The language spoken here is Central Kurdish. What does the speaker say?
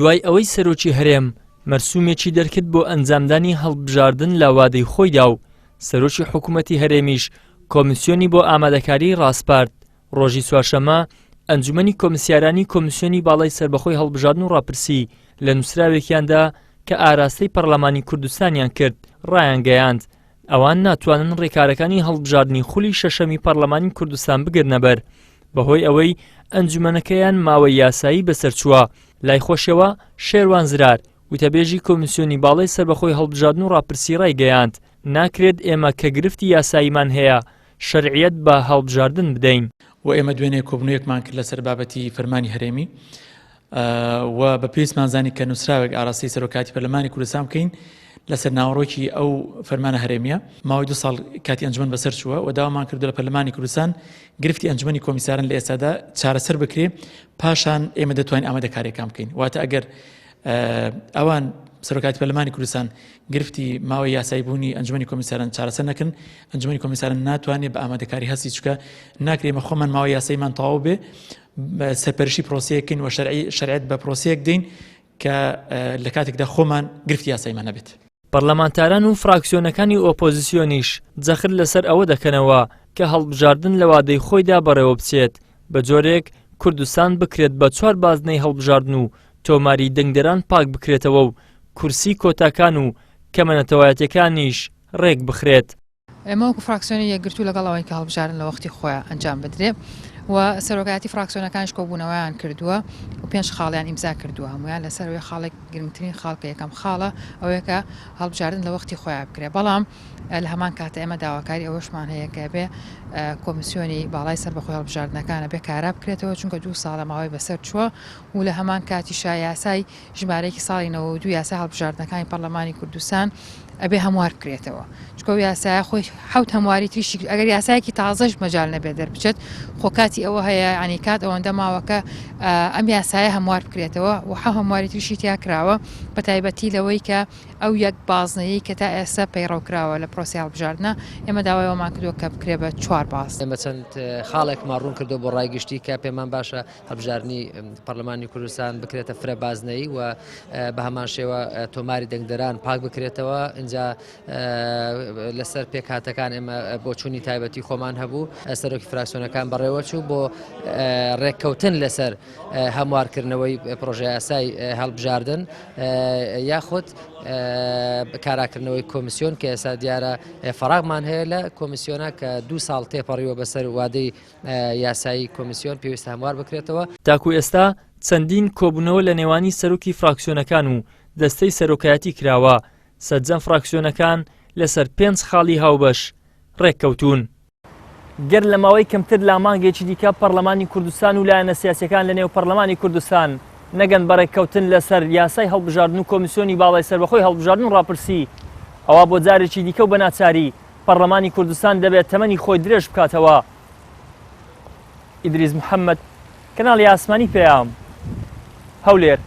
دوای ئەوەی سەرۆکی هەرێم مەرسومێکی دەرکرد بۆ ئەنجامدانی هەڵبژاردن لە وادەی خۆیدا و سەرۆکی حکوومەتی هەرێمیش کۆمیسیۆنی بۆ ئامادەکاری ڕاسپارد، ڕۆژی چوارشەممە ئەنجومەنی کۆمیسیارانی کۆمیسیۆنی باڵای سەربەخۆی هەڵبژاردن و ڕاپرسی لە نووسراوێکیاندا کە ئاراستەی پەرلەمانی کوردستانیان کرد ڕایانگەیاند ئەوان ناتوانن ڕێکارەکانی هەڵبژاردنی خولی شەشەمی پەرلەمانی کوردستان بگرنەبەر بەهۆی ئەوەی ئەنجومەنەکەیان ماوەی یاسایی بەسەرچووە. لای خۆشیەوە شێروان زرار، وتەبێژی کۆمیسیۆنی باڵای سەربەخۆی هەڵبژاردن و ڕاپرسی ڕایگەیاند، ناکرێت ئێمە کە گرفتی یاساییمان هەیە شەرعیەت بە هەڵبژاردن بدەین. وە ئێمە دوێنێ کۆبنەوەیەکمان کرد لەسەر بابەتی فەرمانی هەرێمی و بە پێویستمان زانی کە نووسراوێک ئاراستەی سەرۆکایەتی پەرلەمانی کوردستان بکەین لەسەر ناوەڕۆکی ئەو فەرمانە هەرێمیە ماوەی دو ساڵ کاتی ئەنجومەن بەسەر چووە و داوامان کردو لە پەرلەمانی کوردستان گرفتی ئەنجومەنی کۆمیسارن لە ئێستادا چارەسەر بکرێ پاشان ئێمە دەتوانین ئامادەکاریەکان بکەین واتە ئەگەر ئەوان سەرۆکاتی پەرلەمانی کوردستان گرفتی ماوەی یاسایی بوونی ئەنجومەنی کۆمیساران چارەسەر نەکەن ئەنجومەنی کۆمیساران ناتوانێت بە ئامادەکاری هەستی چکە ناکرێ ئێمە خۆمان ماوەی یاساییمان تەواو بێ سەرپەرشی پرۆسەیەکین و شەرعی شەرعیەت بە پرۆسەیەک دەین کە لە کاتێکدا خۆمان گرفتی یاساییمان هەبێت. پەرلەمانتاران و فراکسیۆنەکانی ئۆپۆزیسیۆنیش جەخت لەسەر ئەوە دەکەنەوە کە هەڵبژاردن لە وادەی خۆیدا بەڕێوەبچێت، بە جۆرێک کوردستان بکرێت بە چوار بازنەی هەڵبژاردن و تۆماری دەنگدەران پاک بکرێتەوە و کورسی کۆتاکان و کەمە نەتەوایەتیەکانیش ڕێک بخرێت. ئێمە وەکو فراکسیۆنی یەکگرتوو لەگەڵ ئەوەین کە هەڵبژاردن لە وەختی خۆیا ئەنجام بدرێ و سەرۆکایەتی فراکسیۆنەکانیش کۆبوونەوەیان کردووە و پێنج خاڵیان ئیمزا کردووە هەموویان لەسەر ئەوەی خاڵێک گرنگترین خاڵ کە یەکەم خاڵە ئەوەیە کە هەڵبژاردن لە وەختی خۆیا بکرێ بەڵام لە هەمان کاتە ئێمە داواکاری ئەوەشمان هەیە کە بێ کۆمیسیۆنی باڵای سەربەخۆی هەڵبژاردنەکانە بێ کارا بکرێتەوە چونکە دوو ساڵە ماوەی بەسەر چووە و لە هەمان کاتیشا یاسای ژمارەیەکی ساڵی 92 یاسای هەڵبژاردنەکانی پەرلەمانی کوردستان ئەبێ هەموار بکرێتەوە چونکە ئەو یاسایە خۆی حەوت هەمواری تریشی ئەگەر یاسایەکی تازەش مەجال نەبێت دەربچێت خۆ کاتی ئەوە هەیە ینی کات ئەوەندە ماوەکە ئەم یاسایە هەموار بکرێتەوە و حە هەمواری تریشی تیا کراوە بە تایبەتی لەوەی کە ئەو یەک بازنەیەی کە تا ئێستا پەیڕەو کراوە لە پرۆسەی هەڵبژاردنە ئێمە داوای ئەوەمان کردووە کە بکرێ بە چوار باز. ئێمە چەند خاڵێکمان ڕوون کردەوە بۆ ڕای گشتی کە پێمان باشە هەڵبژاردنی پەرلەمانی کوردستان بکرێتە فرە بازنەیی و بە هەمان شێوە تۆماری دەنگدەران پاک بکرێتەوە ئینجا لەسەر پێکهاتەکان ئێمە بۆچوونی تایبەتی خۆمان هەبوو سەرۆکی فراکسیۆنەکان بەڕێوەچوو بۆ ڕێککەوتن لەسەر هەموارکردنەوەی پرۆژەیاسای هەڵبژاردن یاخود کاراکردنەوەی کۆمیسیۆن کە ئێستا دیارە فەراغمان هەیە لە کۆمیسیۆنە کە دوو ساڵ تێپەڕیوە بەسەر وادەی یاسایی کۆمیسیۆن پێویستە هەموار بکرێتەوە. تاکو ئێستا چەندین کۆبوونەوە لە نێوانی سەرۆکی فراکسیۆنەکان و دەستەی سەرۆکایەتی کراوە، سەرجەم فراکسیۆنەکان لەسەر پێنج خاڵی هاوبەش رێککەوتوون. گەر لە ماوەی کەمتر لە مانگێکی دیکە پەڕلەمانی کوردستان و لایەنە سیاسیەکان لە نێو پەڕلەمانی کوردستان نەگەن بە ڕێککەوتن لەسەر یاسای هەڵبژاردن و کۆمیسیۆنی باڵای سەربەخۆی هەڵبژاردن و ڕاپرسی ئەوا بۆ جارێکی دیکە و بە ناچاری پەڕلەمانی کوردستان دەبێت تەمەنی خۆی درێژ بکاتەوە. ئیدریس محەمەد، کەناڵی ئاسمانی پەیام، هەولێر.